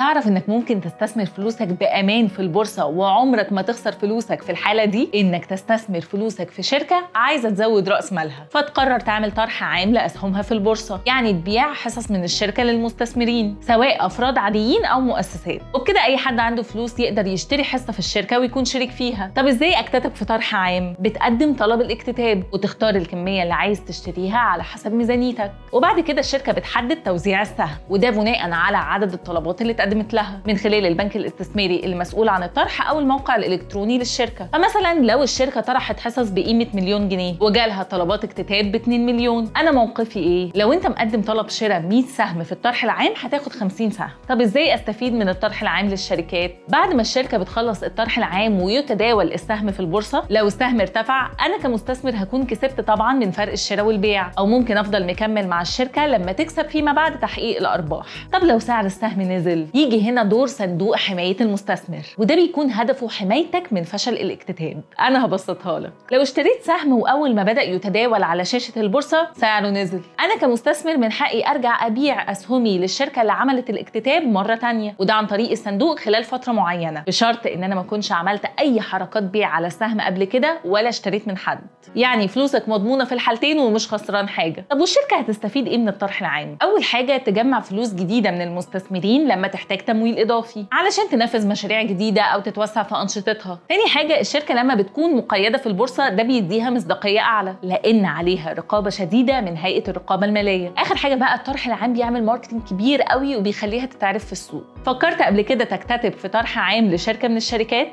تعرف انك ممكن تستثمر فلوسك بامان في البورصة وعمرك ما تخسر فلوسك في الحالة دي؟ انك تستثمر فلوسك في شركة عايزه تزود راس مالها، فتقرر تعمل طرح عام لاسهمها في البورصة، يعني تبيع حصص من الشركة للمستثمرين سواء افراد عاديين او مؤسسات، وبكده اي حد عنده فلوس يقدر يشتري حصة في الشركة ويكون شريك فيها. طب ازاي اكتتب في طرح عام؟ بتقدم طلب الاكتتاب وتختار الكمية اللي عايز تشتريها على حسب ميزانيتك، وبعد كده الشركة بتحدد توزيع السهم، وده بناء على عدد الطلبات اللي اتقدمت لها من خلال البنك الاستثماري المسؤول عن الطرح او الموقع الالكتروني للشركة. فمثلا لو الشركة طرحت حصص بقيمة 1,000,000 جنيه وجالها طلبات اكتتاب ب 2 مليون، انا موقفي ايه؟ لو انت مقدم طلب شراء 100 سهم في الطرح العام هتاخد 50 سهم. طب ازاي استفيد من الطرح العام للشركات؟ بعد ما الشركة بتخلص الطرح العام ويتداول السهم في البورصة، لو السهم ارتفع انا كمستثمر هكون كسبت طبعا من فرق الشراء والبيع، او ممكن افضل مكمل مع الشركة لما تكسب فيما بعد تحقيق الارباح. طب لو سعر السهم نزل، يجي هنا دور صندوق حماية المستثمر، وده بيكون هدفه حمايتك من فشل الاكتتاب. انا هبسطها لك. لو اشتريت سهم واول ما بدأ يتداول على شاشة البورصة سعره نزل، انا كمستثمر من حقي ارجع ابيع اسهمي للشركة اللي عملت الاكتتاب مرة تانية، وده عن طريق الصندوق خلال فترة معينة، بشرط ان انا ما اكونش عملت اي حركات بيع على السهم قبل كده ولا اشتريت من حد. يعني فلوسك مضمونة في الحالتين ومش خسران حاجة. طب والشركة هتستفيد ايه من الطرح العام؟ اول حاجة تجمع فلوس جديدة من المستثمرين لما تحتاج تمويل اضافي علشان تنفذ مشاريع جديدة او تتوسع في انشطتها. تاني حاجة، الشركة لما بتكون مقيدة في البورصة ده بيديها مصداقية اعلى لان عليها رقابة شديدة من هيئة الرقابة المالية. اخر حاجة بقى، الطرح العام بيعمل marketing كبير قوي وبيخليها تتعرف في السوق. فكرت قبل كده تكتتب في طرح عام لشركة من الشركات؟